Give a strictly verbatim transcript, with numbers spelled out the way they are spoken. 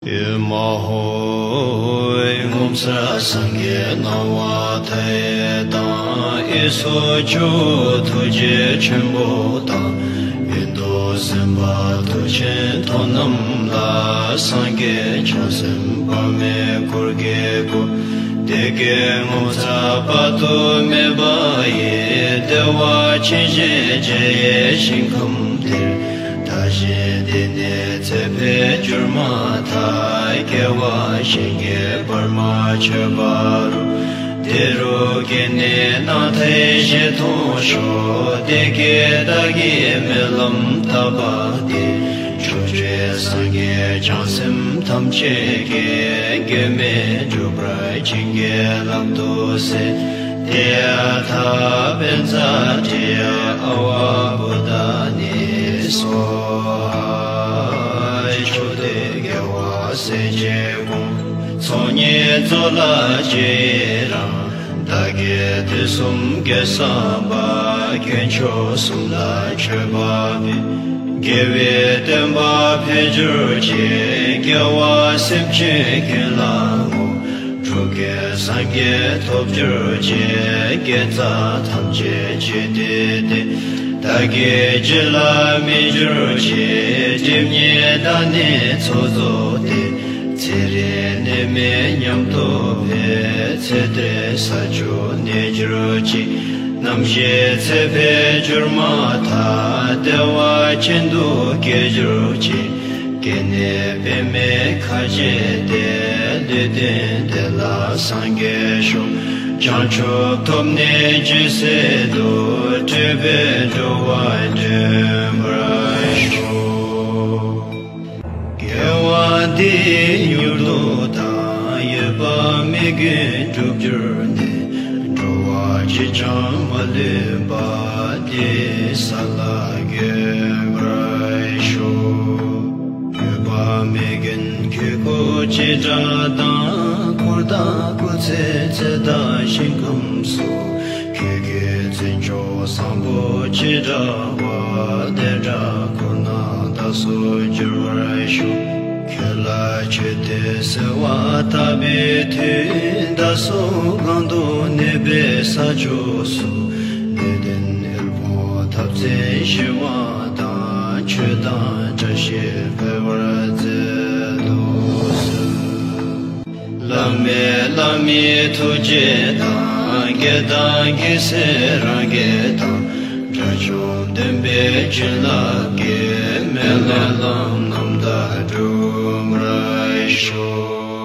ཨེ་མ་ཧོ། ངོ་མཚར་སངས་རྒྱས་སྣང་བ་མཐའ་ཡས་དང་། ཨེ་སོགས་ཇོ་བོ་ཐུགས་རྗེ་ཆེན་པོ་དང་། ཨེ་མདོ་སེམས་དཔའ་མཐུ་ཆེན་ཐོབ་རྣམས་ལ། སངས་རྒྱས་བྱང་སེམས་དཔག་མེད་འཁོར་གྱིས་བསྐོར། བདེ་དགེ་ངོ་མཚར་དཔག་ཏུ་མེད་པ་ཡི། བདེ་བ་ཅན་ཞེས་བྱ་བའི་ཞིང་ཁམས་འདིར། བདག་གཞན་འདི་ནས་ཚེ་འཕོས་གྱུར་མ་ཐག། སྐྱེ་བ་གཞན་གྱིས་བར་མ་ཆོད་པ་རུ། དེ་རུ་སྐྱེས་ནས་སྣང་མཐའི་ཞལ་མཐོང་ཤོག། དེ་སྐད་བདག་གིས་སྨོན་ལམ་བཏབ་པ་དེ། ཕྱོགས་བཅུའི་སངས་རྒྱས་བྱང་སེམས་ཐམས་ཅད་ཀྱིས། གེགས་མེད་འགྲུབ་པར་བྱིན་གྱིས་བརླབ་ཏུ་གསོལ། ཏདྱ་ཐཱ། པཉྩ་དྲི་ཡ་ཨ་ཝ་བོ་དྷ་ནི་སྭཱ་ཧཱ། ཕྱོགས་དུས་རྒྱལ་བ་སྲས་བཅས་དགོངས། ཚོགས་གཉིས་རྫོགས་ལ་ཇི་ཡི་རང་། བདག་གིས་དུས་གསུམ་དགེ་བསགས་པ། དཀོན་མཆོག་གསུམ་ལ་མཆོད་པ་འབུལ། དགེ་བའི་བསྟན་པ་འཕེལ་གྱུར་ཅིག། སྐྱེ་བ་སེམས་ཅན་ཀུན་ལ་བསྔོ། འགྲོ་ཀུན་སངས་རྒྱས་ཐོབ་གྱུར་ཅིག། དགེ་རྩ་ཐམས་ཅད་ཇི་སྡུད་དེ། བདག་གི་རྒྱུད་ལ་སྨིན་གྱུར་ཅིག། སྒྲིབ་གཉིས་དག་ནས་ཚོགས་རྫོགས་ཏེ། ཚེ་རིང་ནད་མེད་ཉམས་རྟོགས་འཕེལ། ཚེ་འདིར་ས་བཅུ་གནས་གྱུར་ཅིག། རྣམ་ཤེས་ཚེ་འཕོས་གྱུར་མ་ཐག། བདེ་བ་ཅན་དུ་སྐྱེ་གྱུར་ཅིག། སྐྱེས་ནས་པདྨའི་ཁ་བྱེ་སྟེ། ལུས་རྟེན་དེ་ལ་སངས་རྒྱས་ཤོག། བྱང་ཆུབ་ཐོབ་ནས་ཇི་སྲིད་དུ། སྤྲུལ་པས་འགྲོ་བ་འདྲེན་པར་ཤོག། དགེ་བ་འདི་ཡིས་མྱུར་དུ་བདག། འོད་དཔག་མེད་ཀུན་འགྲུབ་གྱུར་ནས། འགྲོ་བ་གཅིག་ཀྱང་མ་ལུས་པ། དེ་ཡི་ས་ལ་འགོད་པར་ཤོག། འོད་དཔག་མེད་ཀུན་གྱི་སྐུ་ཅི་འདྲ་དང་། འཁོར་དང་སྐུ་ཚེའི་ཚད་དང་ཞིང་ཁམས་སོགས། ཁྱེད་ཀྱི་མཚན་མཆོག་བཟང་པོ་ཅི་འདྲ་བ། དེ་འདྲ་ཁོ་ན་བདག་སོགས་འགྱུར་བར་ཤོག། ཁྱེད་ལ་མཆོད་དེ་གསོལ་བ་བཏབ་པའི་མཐུས། བདག་སོགས་གང་དུ་གནས་པའི་ས་ཕྱོགས་སུ། ལུས་རྟེན་དབུལ་ཕོངས་འཐབ་རྩོད་ཞི་བ་དང་། ཆོས་དང་བཀྲ་ཤིས་འཕེལ་བར་མཛད་དུ་གསོལ། བླ་མེད་བླ་མའི་ཐུགས་རྗེ་དང་། དགེ་དང་དགེ་སེམས་རང་གི་དང་། དགྲ་བཅོམ་བདེན་པའི་བྱིན་རླབས་ཀྱིས། སྨོན་ལམ་རྣམ་དག་འགྲུབ་པར་ཤོག།